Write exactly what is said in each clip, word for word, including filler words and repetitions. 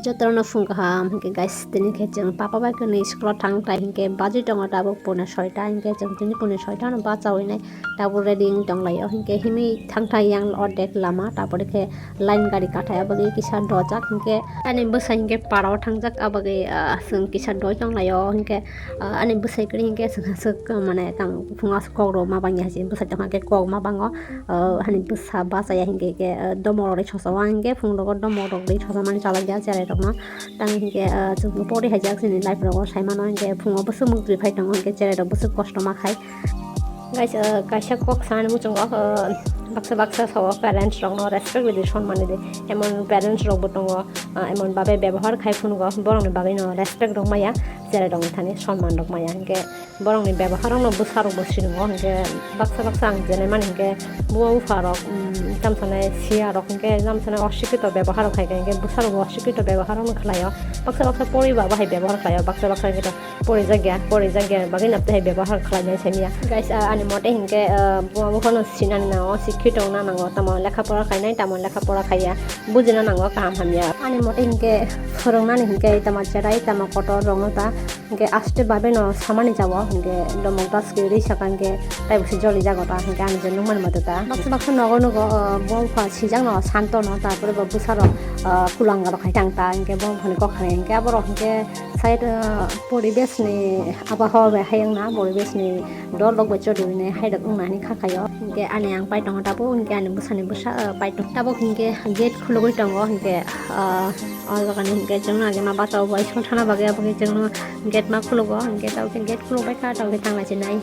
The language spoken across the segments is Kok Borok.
Jotono phung kaham hinkhe guys, tini khe chwng papa bai kwnwi school o thang thai hinkhe bajwi tongo tabuk pune soita hinkhe chwng tini pune soita no bachawi nai tabuk ready wng tonglaio hinkhe himwi thang thai yang ordek lama tabuk khe line gari kathai aboni kisa dojak hinkhe ani bwsai hinkhe para o thangjak aboni, ah, chwng kisa doi tonglaio hinkhe, ah, ani bwsai kwrwi hinkhe chwng aswk mane tang phungo aswk kok rok ma bangya hai se bwsai tongkha khe kok ma bango. Ah, hani bwsa bachaya hinkhe khe, ah, domok rok ri sosa o hinkhe phung rogo domok rok ri sosa mani chalokya cherai rokno. Tamo hinkhe, ah, chwng pori haijak chini life rogo saimano hinkhe phungo bwswk mukti phai tongo hinkhe cherai rok bwswk kosto ma khai. Guys, ah, kaisa kok sanani muchungo, ah, baksa baksa sao parents rokno respect ridi sonmani di. Emon parents rok bo tongo, ah, emon babe bebohar khai phunugo borokni bagwino respect rok maya cherai rokni thani sonman rok maya hinkhe. Borokni beboharokno bwsarokbo sinungo, hinkhe baksa baksa ang jenaimani hinkhe buma bupharok, um, tamsane siyarok hinkhe tamsane osikito beboharok khaikha hinkhe bwsarokbo osikito beboharokno khlaio. Baksa baksa poriba bahai bebohar khlaio, baksa baksa hinkhe to porijak ya, porijak ya bagwi nabtwi hai bebohar khlainai saimanya. Guys, ah, ani mote hinkhe, ah, buma buphano sinani nango, sikkito wngna nango, tamo lekha pora khainai, tamo lekha pora khaiya, bujina nango kaham hamya. Ani mote hinkhe phwrwngnani hinkhe tamo cherai, tamo kotor rokno ta. Hinkhe aste babe no samani jabo, hinkhe domok das khe ri saka hinkhe taibo se joli jago ta, hinkhe ani je nukmani mote ta. Baksa baksa nogo nogo, ah, buma bupha sijak no santo no, tarpore bo bwsarok, ah, kulanga rok hai tang ta, hinkhe buma buphani kok khanai, hinkhe aborok hinkhe side, ah, poribesh ni abahawa bai hayung na, poribesh ni dol rok bai chodi hwnwi hai rok wngna hwnwi kha khaio. Hinkhe ani ang pai tongo tabuk, hinkhe ani bwsani bwsa, ah, pai tongo tabuk, hinkhe gate khulugwi tongo, hinkhe, ah, O jaga ni hinkhe chwng no age ma bachao bo school thana bagwi abo khe chwng no gate ma khulugo, hinkhe tabuk khe gate khuluk bai kha, tabuk khe thang lai chinai.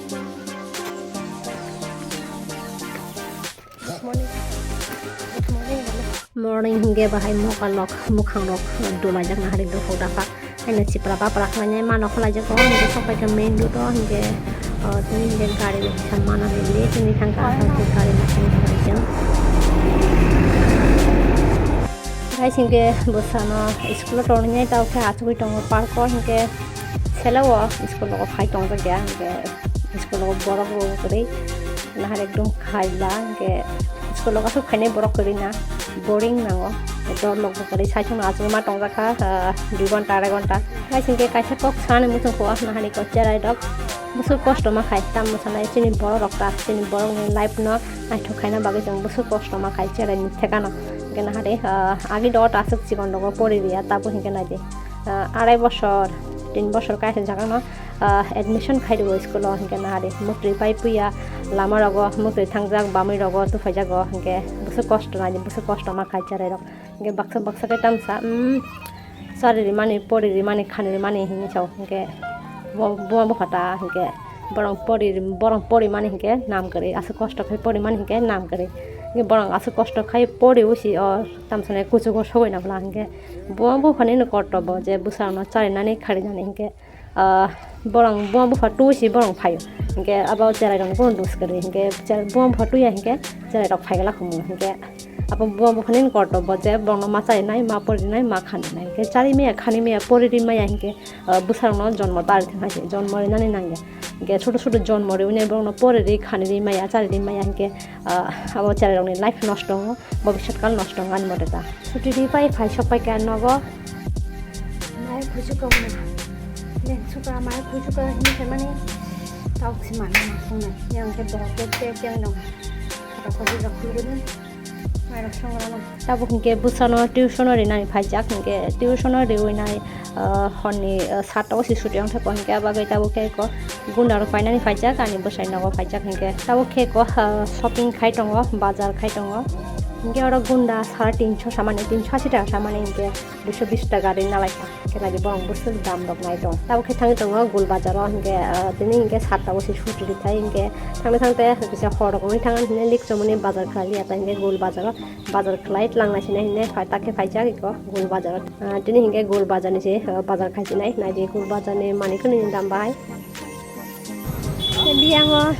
Morning hinkhe bahai mokalok mukhang rok dulai jak nahari dophok daphak. Haino chipra bapra khlainai mano khlai jak o, hinkhe sok pai kha main road o, hinkhe, o, tini hinkhe gari rok kisa mana nini tini thang kha, aswk gari rok kisa. Guys, hinkhe bwsano school o tongnai tao khe achugwi tongo park o, hinkhe selo o school o phai tongjak ya, hinkhe school o borok rok kwrwi nahar ekdom khaila, hinkhe school o aswk phainai borok kwrwi na boring nango, dol rok bo kwrwi saichung no achugwi ma tongjak kha, ah, dui ghonta arai ghonta. Guys, hinkhe kaisa kok sanani muchung kho, nahari kok cherai rok bwswk kosto ma khai, tamo sanai chini borok rok ta, chini borok ni life no naithok khaina bagwi chwng bwswk kosto ma khai cherai ni thekano. Hinkhe nahari, ah, agi do ta aswk chikon rogo pori riya, tabuk hinkhe naidi, ah, arai bosor, tin bosor kaisa jaga no, ah, admission khai rwo school o, hinkhe nahari muktwi pai puya, lama rogo muktwi thangjak, bamwi rogo tuphaijago, hinkhe bwswk kosto naidi, bwswk kosto ma khai cherai rok. Hinkhe baksa baksa khe tamsa, um, chari rimani, pori rimani, khani rimani hinwi sao. Hinkhe bo, buma bupha ta hinkhe borok pori, borok porimani hinkhe nam kwrwi, aswk kosto khai porimani hinkhe nam kwrwi. Hinkhe borok aswk kosto khai pori usi o tamsani kuchugo sogwi na bwla hinkhe buma buphani no kortobo je bwsarokno charinani kharinani hinkhe. Ah, borok buma bupha twi si borok phaio. Hinkhe abo cherai rokni bono dos kwrwi. Hinkhe che-, buma bupha twiya hinkhe cherai rok phai glak humo. Hinkhe abo buma buphani kortobo je borokno ma charinai, ma porinai, ma khaninai. Hinkhe chari maya, khani maya, pori ri maya hinkhe, ah, bwsarokno jonmo ta ri thang hai se, jonmo rinani nangya. Hinkhe soto soto jonmo riwi borokno pori ri, khani ri maya, chari ri maya hinkhe, ah, abo cherai rokni life nosto wngo, bobisot kal nosto wngo ani mote ta. Chuti ri pai phai sok pai kha nogo. Mai khusu kok na. Len suka mai khusu kok ni se mani. Tok si mana ma sung na. Yang ke borok ke ke yang dong. Rok ko di rok khulu ni. Mai rok sung rok na. Tabuk hinkhe bwsano tuition o rinani phaijak, hinkhe tuition o riwi nai, ah, honni, ah, satta o se chuti wng thai kha, hinkhe abo bagwi tabuk khe ko gunda rok painani phaijak, ani bwsai nogo phaijak hinkhe. Tabuk khe ko, ah, shopping khai tongo, bazar khai tongo. Hinkhe oro gunda sare tinso samani, tinso asi taka samani hinkhe duiso bis taka ri nalaikha. Hinkhe naidi borok bwswk dam rok nai tong. Tabuk khe thangwi tongo gul bazar o hinkhe, ah, tini hinkhe satta o se chuti rithai hinkhe thangwi thangte kisa hor rok wngwi thang hinwi lik chomoni bazar khlai liya ta hinkhe gul bazar o bazar khlai tlang nai sinai hinwi phai ta khe phaijak eko gul bazar o. Ah, tini hinkhe gul bazar ni se, ah, bazar khai sinai naidi gul bazar ni manwi khwnwi ni dam bahai. Biyango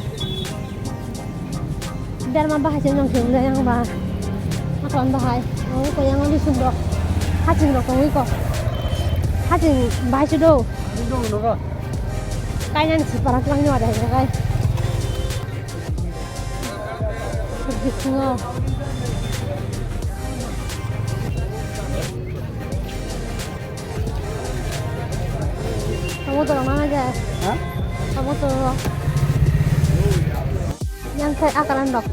derma bahai se nong sung yang ba. Akon bahai. Oh, ko yang ni sung do. Hajing rok tongwi ko. Hajing bahai se do. Dong dong. Kainan si parak lang ni wada hai kai. Bisingo. Kamu tolong mana aja? Hah? Kamu tolong. Yang saya akaran dok.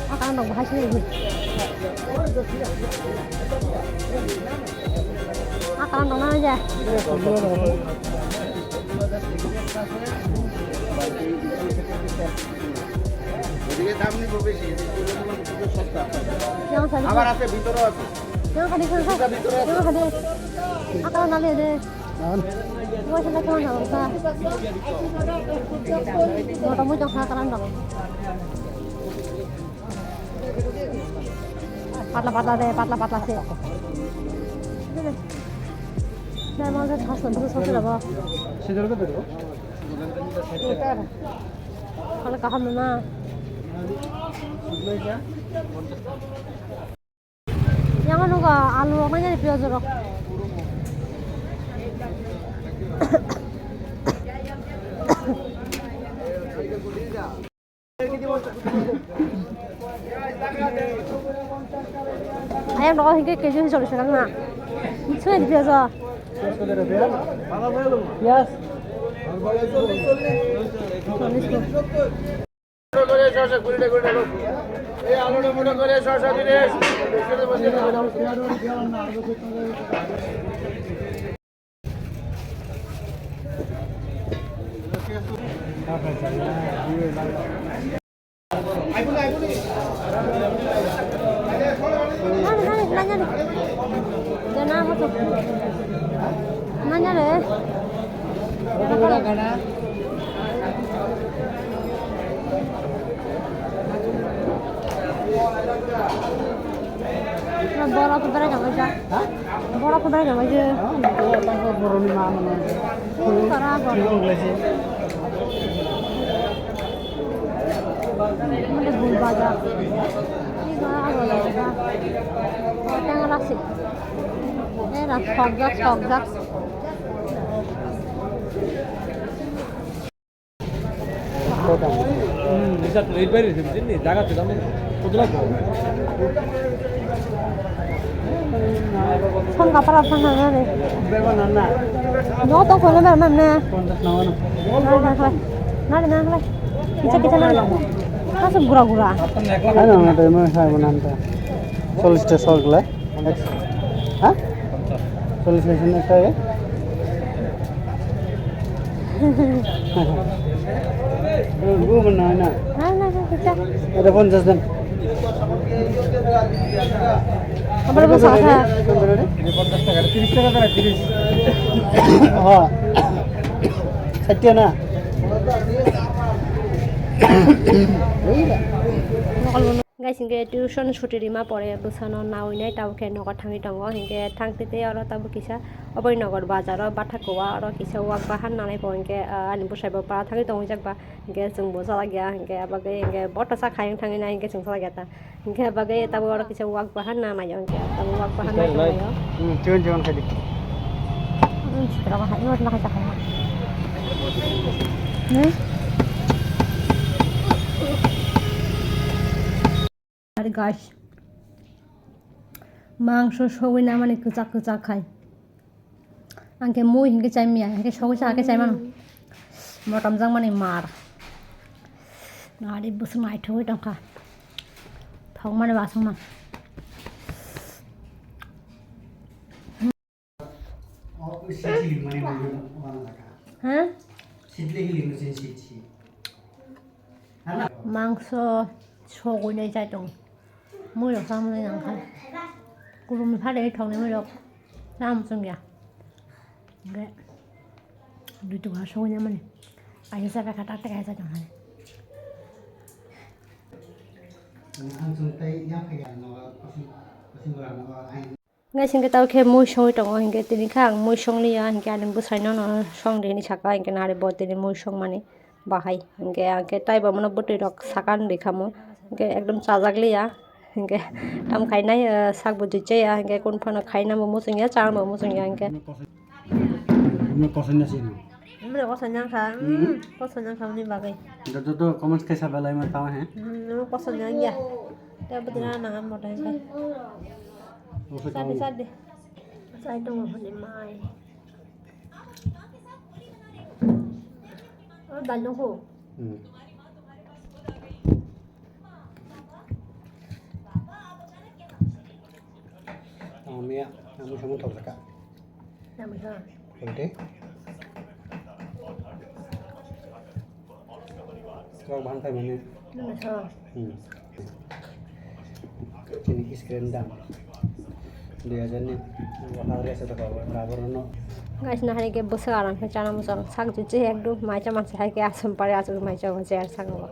Akaran dok bahasa ini. Akaran dok mana aja? ওদিকে দাম নিব বেশি, এদিকে সস্তা। Yang tadi. আবার আছে, ভিতরেও আছে। Yang tadi kan. Kita ভিতরে আছে। Yang tadi. Akal nali de. Gua sana kemana nggak usah. Mau temu jong sana kerang dong. Patla patla de, patla patla sih. Udah deh. Saya mau lihat khas nanti sosok apa. Sejor ke dulu. Kalau kaham mana? Yang anu ga alu rok nanya di piyaj rok. Ayam rok hingke keji chollish taka na. Sini di piyaj. Piyaj. Chollish taka. Nanya re. Borok berai tonglaijak. Ha? Borok berai tonglaijak. Ah, nokho tangkha borokni ma mano. Tara borok. Tiro wnglaisi. Mane bul bajar. Iba aro laijak. Tengla si. Era sokjak, sokjak. Hmm, bisa tuh, itu ini, ini, jaga tuh, kamu, kutu lagi. Son kapara son na na ne. Berapa nana? No to kono berapa ne? Ponchas nana. Na na khlai. Na na khlai. Kisa kisa na. Kaso gura gura. Ano na to mo sai mo nanta. Chollish ta sol khlai. Ha? Chollish ta sol khlai. Hu mana na? Na na na kisa. Ada ponchas dan. Apa lu salah? Ini ponchas taka, tiris taka, tiris. Oh. Satya na. Guys, hingke tuition suti rima pore bwsano nawi nai tabuk khe nogo thangwi tongo, hingke thang twi twi oro tabuk kisa oboi nogor bazaro bathak kowa oro kisa wak bahan nanai bo hingke, ah, ani bwsai bo para thangwi tongwi jak ba hingke chwng bo chalak ya hingke abagwi hingke boto cha khai thangwi nai hingke chwng chalak ya ta hingke abagwi tabuk oro kisa wak bahan nanai o hingke tabuk wak bahan nai tonglaio. Hmm, chigon chigon khai di. Hmm, chikra ba hai, oro na khai ta khai. Hmm? Ari guys, mangso sogwi namani kwchak kwchak khai. Ang khe mui hinkhe chai maya, hinkhe sogwi sa khe chai mano. Motom jak mani mar. Ari bwswk naithogwi tongkha. Thok mani basong no. Ha? Mangso sogwi nai chai tongo. Mui rok chamani nang kha. Kulumni phade thokni mui rok cham chwng ya. Hingke dui toka sogwi nai mani. Kaisa chakha tak tak kaisa tong hai. Ang chwng tei yang phai ya no kosing kosing gora no ai. Guys, hingke tabo khe mui songwi tongo, hingke tini khe ang mui song liya, hingke ani bwsai no, no song di hinui saka, hingke nari bo tini mui song mani bahai, hingke ang khe tai bo mano bwtwi rok saka wngwi kha mo, hingke ekdom chajak liya, hingke tam khainai, eh, sak bo jui chaya, hingke kunu phano khaina bo muchung ya, chana bo muchung ya, hingke. Kosoi na sino? Mura kosoi nang kha, hmm, kosoi nang kha ni bagwi. Joto to comments khe sa belai ma tama he. Hmm, kosoi nang ya. Kaya bwdra nang ang moto hingkhe. Sadi, sadi. Sai tongo hwnwi mai. O dal nokho. Hmm. Tamo miya, amo samo thok jaka. Tamo sa. Oke. Kok bang kai mane. Tamo sa. Hmm. Chini screen dam. Dui hajar ni. Wahar resa to kabo, kabo no. Guys, na hari ke bwswk arang khe chana muchung. Sak juche ekdum, mai cha manse hai ke asam pare asuk mai cha manse ar sango.